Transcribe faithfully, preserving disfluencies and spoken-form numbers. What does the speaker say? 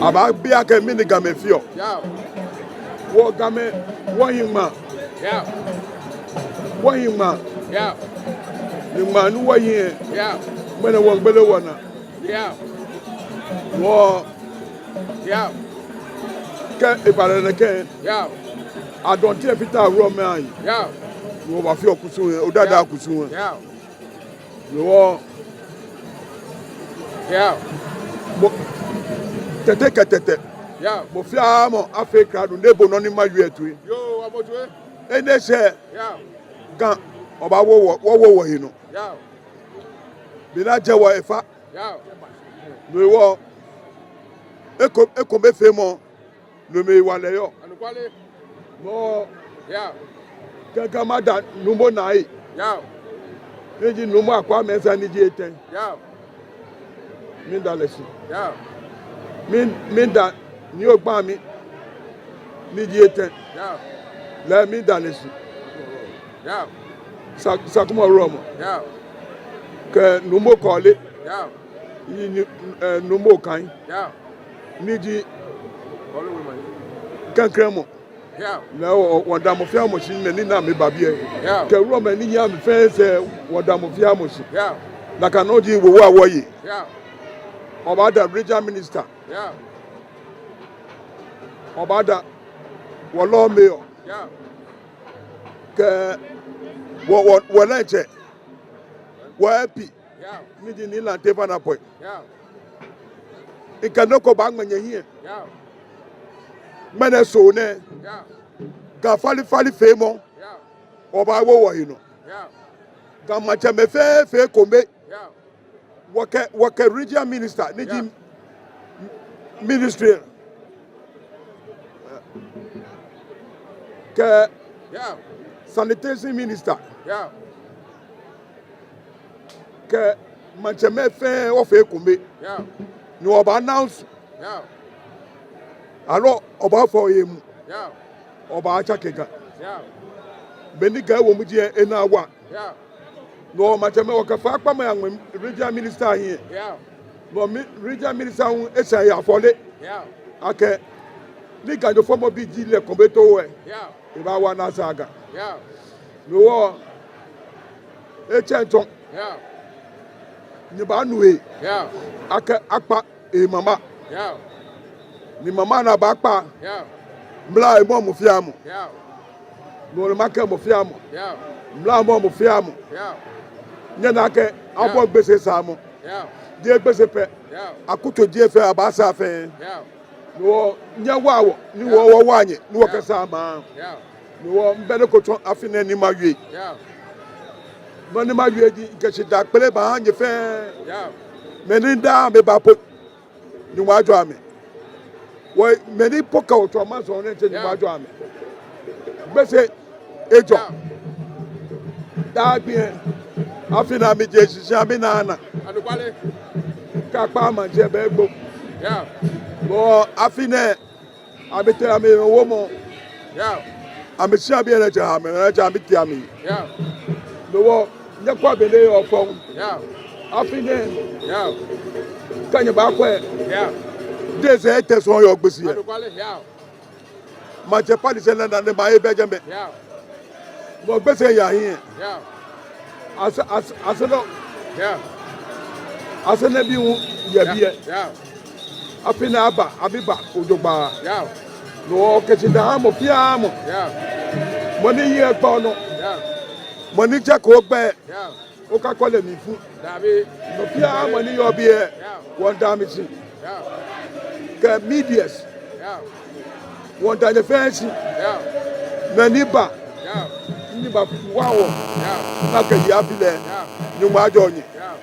Abaabi akɛ mɛni Gamɛi feɔ. Yao. Wɔ Gamɛi, wɔhiɛ ŋmaa. Yao. Wɔhiɛ ŋmaa. Yao. Ni ŋmaa ni wɔhiɛ lɛ. Yao. Ŋmɛnɛ wɔmiigbele wɔnaa. Yao. Wɔ. Yao. Kɛ eba lɛ nɛkɛ. Yao. Adɔnteŋ efata wulɔmɛi ayi. Yao. Ni wɔbafeɔ kusum lɛ, Odadao kusum lɛ. Yao. Ni wɔ. Yao. Mɔ, Tɛte kɛ Tɛte. Yao. Mɔ fɛɛ mɔ afee krado ni ebo nɔ ni mawie lɛ toi. Yoo, wɔbo toi. Enɛ sɛɛ. Yao. Ga, wɔbaawo wɔ, wɔwo wɔhe nɔ. Yao. Be ni ajɛ wɔ efa. Yao. No hewɔ, eko, ekomefeemɔ, no mli hewalɛ yɔɔ. Anɔkwale. Mɔ. Yao. Kɛ, kɛ mada Nuumo Naa Ayi. Yao. Ni ji Nuumo Akwaa Mensah ni ji etɛ. Yao. Miida lɛ shi. Yao. Mi, miida Nii Ogbaami ni ji etɛ. Yao. Lɛ miida lɛ shi. Yao. Sa-, Sakumɔ Wulɔmɔ. Yao. Kɛ Nuumo Kɔle. Yao. Ni, ni, eh, Nuumo Okai. Yao. Ni ji klɛŋklɛŋ mɔ. Yao. Lɛ wɔ, wɔmiida mɔ fɛɛ mɔ shi, mɛi ni na amɛba biɛ. Yao. Kɛ wulɔmɛi ni yaa amɛ fɛɛ sɛɛ, wɔmiida mɔ fɛɛ mɔ shi. Yao. Nakai nɔŋŋ ji wɔwo wɔyi. Yao. Wɔbaada Regional Minister. Yao. Wɔbaada wɔ Lord Mayor. Yao. Kɛ wɔ, wɔ, wɔ Lɛntsɛ, wɔ MP, Yao. Ni ji Nii Lante Vanderpuye. Yao. Mikɛ nɔ ko baaŋmɛ nyɛhiɛ. Yao. Ŋmɛnɛ Soo nɛɛ. Yao. Ga falefale feemɔ. Yao. Wɔbaawo wɔhe nɔ. Yao. Ga maŋtsɛmɛi fɛɛ fee ekome. Yao. Wɔkɛ, wɔkɛ Regional Minister, ni ji Yao. Ministry. Kɛ Yao. Sanitation Minister. Yao. Kɛ maŋtsɛmɛi fɛɛ wɔfee ekome. Yao. Ni wɔbaa-announce. Yao. Aloo wɔbaafɔ wɔhe mu. Yao. Wɔbaatsake Ga. Yao. Beni Ga ewo muji lɛ, enaa wa. Yao. No maŋtsɛmɛi, wɔkɛ faikpamɔ yaŋmɛ Regional Minister hiɛ. Yao. No mi-, Regional Minister hu esa eya afɔle. Yao. Akɛ, ni Ganyo fɔmɔbi ji lɛ kometoo lɛ. Yao. Ebaawa ni asa Ga. Yao. No hewɔ, etsɛŋ tsɔ. Yao. Nyɛbaanu he. Yao. Akɛ akpa emama. Yao. Ni mama ni abaakpa. Yao. Mla emɔ mɔ fɛɛ mɔ. Yao. No hewɔ makɛɛ mɔ fɛɛ mɔ. Yao. Mla emɔ mɔ fɛɛ mɔ. Yao. Nyɛna akɛ, Yao. Abɔ Gbese saamɔ. Yao. Jeee Gbese pɛ. Yao. Akutso jie fɛɛ, abaasaa fɛɛ. Yao. No hewɔ, nyɛwa wɔ, ni wɔ, Yao. Wɔwa nyɛ, ni Yao. Wɔkɛsaa maŋ. Yao. No hewɔ, mibɛ nɔ ko tsɔ afi nɛɛ ni mawie. Yao. Nɔ ni mawie ji, mikɛ shidaa kpele baaha nyɛ fɛɛ. Yao. Mɛi ni daa amɛba po, Nyɔŋmɔ ajɔɔ amɛ. Wɔ, mɛi ni po kɛ wɔ tsɔ maŋ sɔŋŋ nɛɛ, Nyɔŋmɔ Yao. Ajɔɔ amɛ. Gbese ejɔ. Yao. Daa gbi lɛ, afi nɛɛ amɛje shishi amɛna naa. Anɔkwale. Kɛ akpa maŋtsɛ bɛ egbo. Yao. Bɔ afi nɛɛ, amɛtee amɛwomɔ. Yao. Amɛshi amɛyɛ nɛɛ tsɛ, amɛ nɛɛ tsɛ amɛtee amɛ. Yao. No hewɔ, nyɛkwɛa bɔ ni eyɔɔ fɔŋ. Yao. Afi nɛɛ. Yao. Kɛ nyɛbaakwɛ. Yao. Jeee sɛɛ etɛ sɔŋŋ yɔɔ Gbese lɛ. Anɔkwale, yao. Maŋtsɛ palace lɛ naa ni maŋ lɛ bɛ jɛmɛ. Yao. Mɔ Gbese yaa hiɛ. Yao. Ase, ase, ase nɔ. Yao. Ase nɛɛ bii hu yɛ biɛ. Yao. Afi nɛɛ aba, amɛba jogbaŋŋ. Yao. No hewɔ kɛ shidaa aha mɔ fɛɛ mɔ. Yao. Mɔ ni yeɔ gbɛ nɔ. Yao. Mɔ ni jɛko gbɛ. Yao. Okakɔ lɛ mlifu. Dabi. Mɔ fɛɛ mɔ ni yɔɔ biɛ. Yao. Wɔmiida amɛ shi. Yao. Kɛ medias. Yao. Wɔmiida nyɛ fɛɛ shi. Yao. Mɛi ni ba. Yao. Ni bawa wɔ. Yao. Ni akɛye afi lɛ. Yao. Nyɔŋmɔ ajɔɔ nyɛ. Yao.